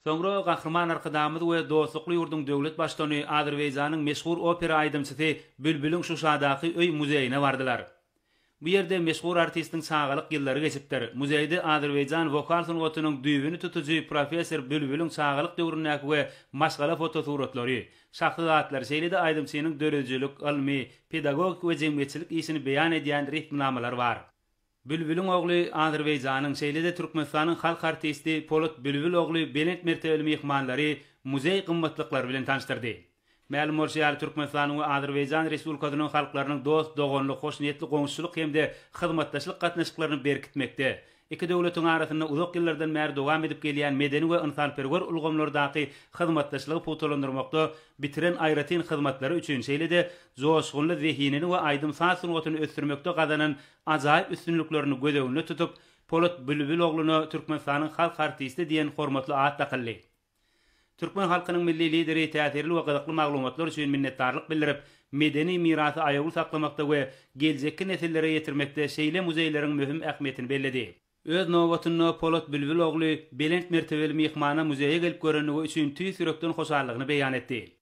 Soňra Gahryman Arkadagymyz we dostlukly ýurduň döwlet Baştutany Azerbaýjanyň meşhur opera aýdymçysy Bülbüliň Şuşadaky öý muzeýine bardylar. Bu ýerde meşhur artistiň çagalyk ýyllary geçipdir. Muzeýde azerbaýjan wokal sungatynyň düýbüni tutujy professor Bülbüliň çagalyk döwründäki we maşgala fotosuratlary, şahsy zatlary, şeýle-de aýdymçynyň döredijilik, ylmy, pedagogik we jemgyýetçilik işini beýan edýän resminamalar bar. Bülbüliň ogly Azerbaýjanyň, şeýle-de Türkmenistanyň halk artisti Polat Bülbül ogly belent mertebeli myhmanlary muzeý gymmatlyklary bilen tanyşdyrdy. Mälim bolşy ýaly, Türkmenistanyň we Azerbaýjan Respublikasynyň halklarynyň dost-doganlyk, hoşniýetli goňşuçylyk hem-de hyzmatdaşlyk gatnaşyklaryny berkitmekde, iki döwletiň arasynda uzak ýyllardan bäri dowam edip gelýän medeni we ynsanperwer ulgamlardaky hyzmatdaşlygy pugtalandyrmakda bitiren aýratyn hyzmatlary üçin, şeýle-de joşgunly zehinini we aýdym-saz sungatyny ösdürmekde gazanan ajaýyp üstünliklerini göz öňünde tutup, Polat Bülbül ogluna Türkmenistanyň halk artisti diýen hormatly at dakyldy. Türkmen halkynyň Milli Lideri täsirli we gyzykly maglumatlar üçin minnetdarlyk bildirip, medeni mirasy aýawly saklamakda we geljekki nesillere ýetirmekde şeýle muzeýleriň möhüm ähmiýetini belledi. Öz nobatynda Polat Bülbül ogly belent mertebeli myhmana muzeýe gelip görenligi üçin tüýs ýürekden hoşallygyny beýan etdi.